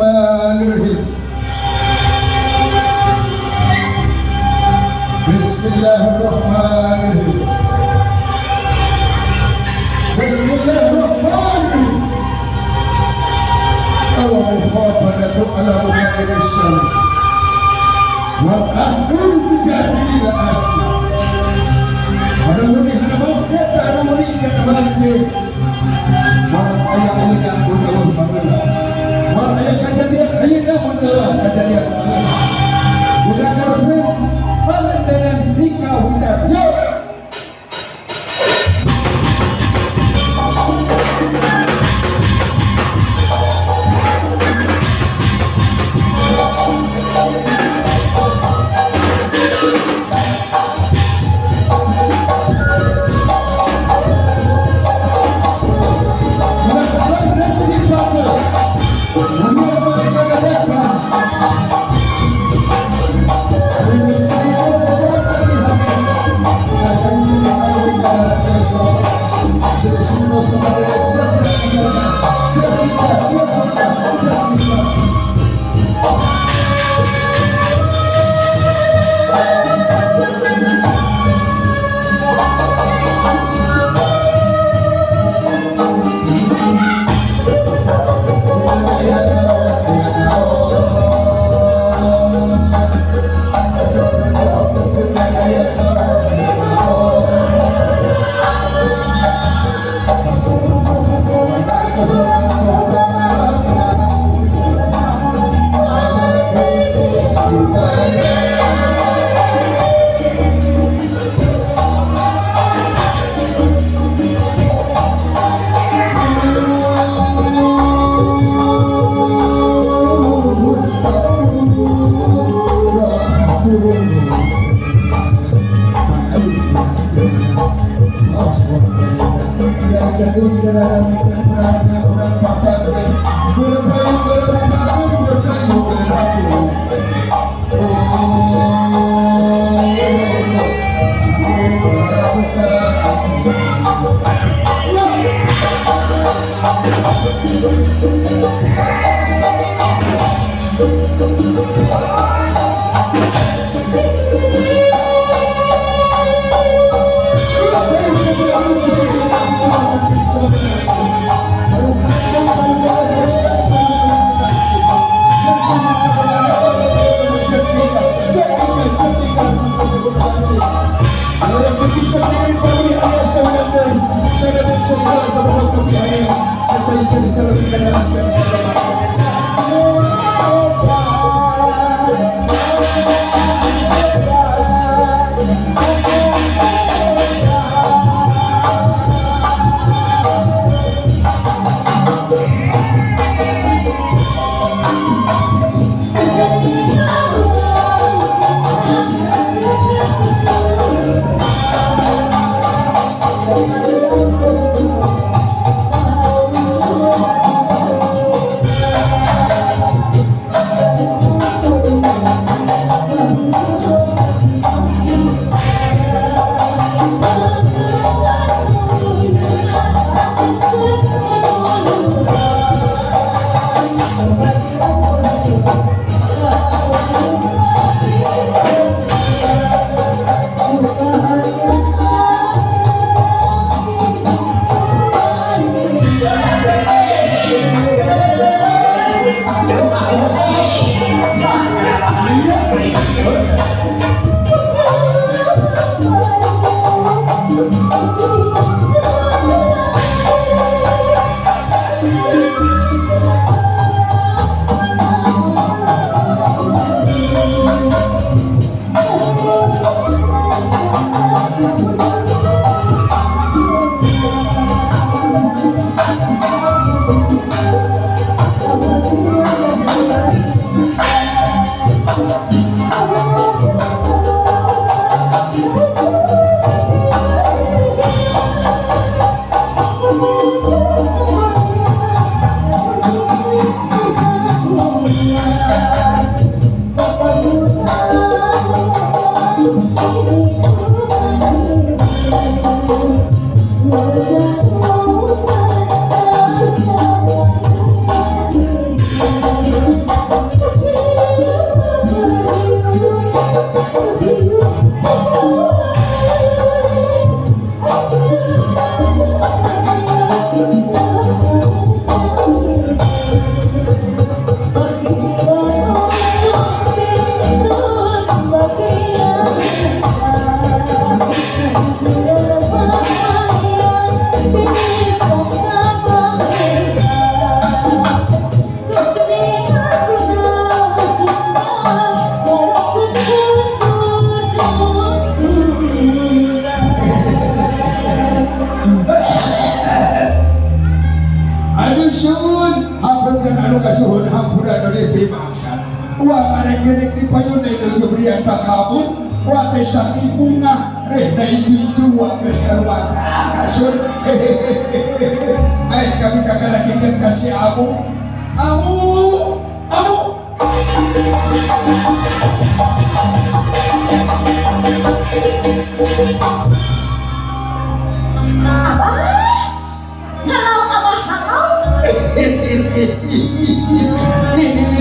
Bismillahirrahmanirrahim. Bismillahirrahmanirrahim. Bismillahirrahmanirrahim. Al-muhafanatu ala muhammad syarif wa ahlul bijahil asli. Ada muni ada muni kata aya kejadian ayeuna mun kejadian udah resmi bareng dengan Dika Widaryo.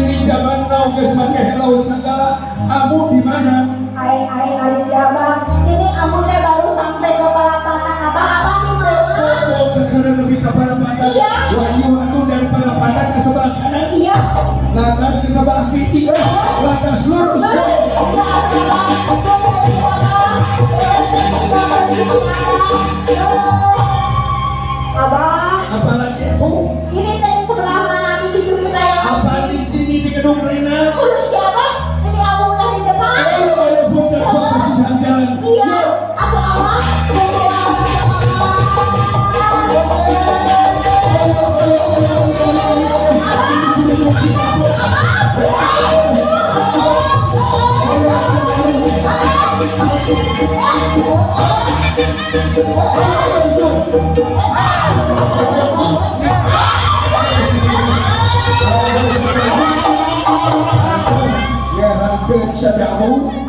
Ini zaman now geus make hello segala. Amu di mana? Ai ai ai siapa? Ini amu teh baru sampai ke Palapatan. Abah abah di mana? Karena lebih ke Palapatan. Iya. Wah, iya atuh dari Palapatan ke sebelah kanan. Iya. Lantas ke sebelah kiri. Lantas lurus. Abah. Apalagi itu? Ini teh sebelah mana cucu kita yang apa di sini di gedung Rena? Urus siapa? Ini aku udah di depan. Ayo, ayo, bunda, jalan jalan. Iya, aku Allah.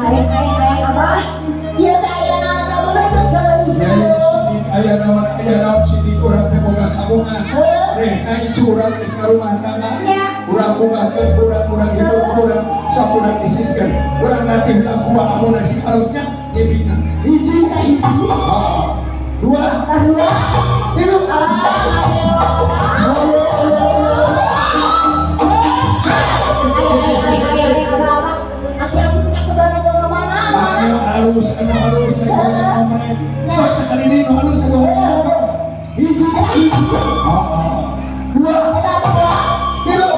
Hai hai hai abah, dia teh aya naon tahu geus Aya naon aya naon sini urang teh boga kabungan. Reh ka urang geus ka rumah tangga. Urang bungakeun, urang hidup, urang sakurang isinkeun. Urang latih lakuan amun si alusnya jebina. Hiji, hiji. Dua, dua, tilu. Halus, anu halus, sok sekali ini anu halus anu hiji, hiji, dua, tilu.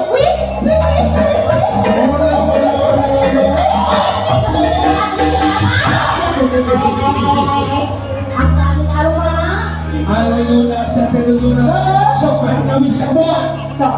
Sok kami semua. Sok.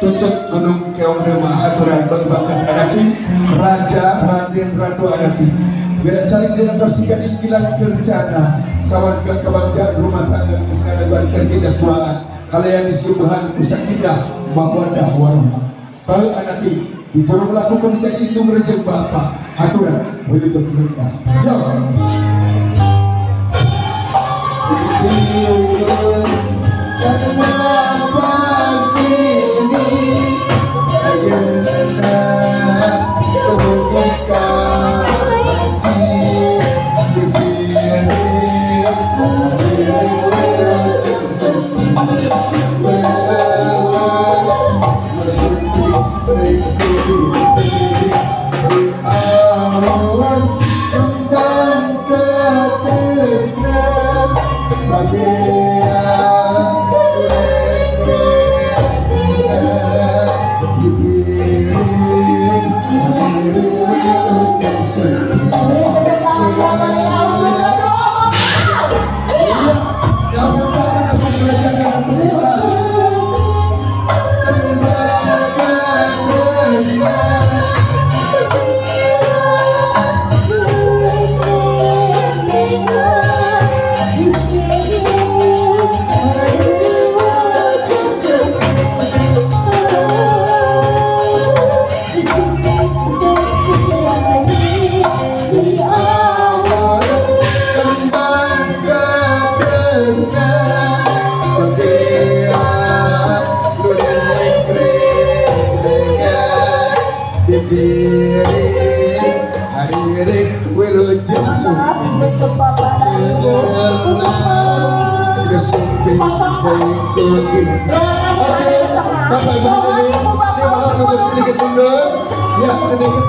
Tuntut Gunung Keong Remah aturan bangbakan anaki Raja Raden Ratu anaki bila caling dina torsikan inggilan kerjana sawarga kebagjaan rumah tangga kesengadaban kerjina buangan kalian disubuhan kusakindah mawaddah warahmah bal anaki dijurung lakukan menjadi indung rejeng bapak aturan wilujeng nikah yo. Dan Maaf untuk Bapak dan Ibu untuk kosongkan ruangan yang ada di tengah. Bapak Ibu Mohon hadirin, Ibu Bapak dimohon untuk sedikit mundur. Ya, sedikit.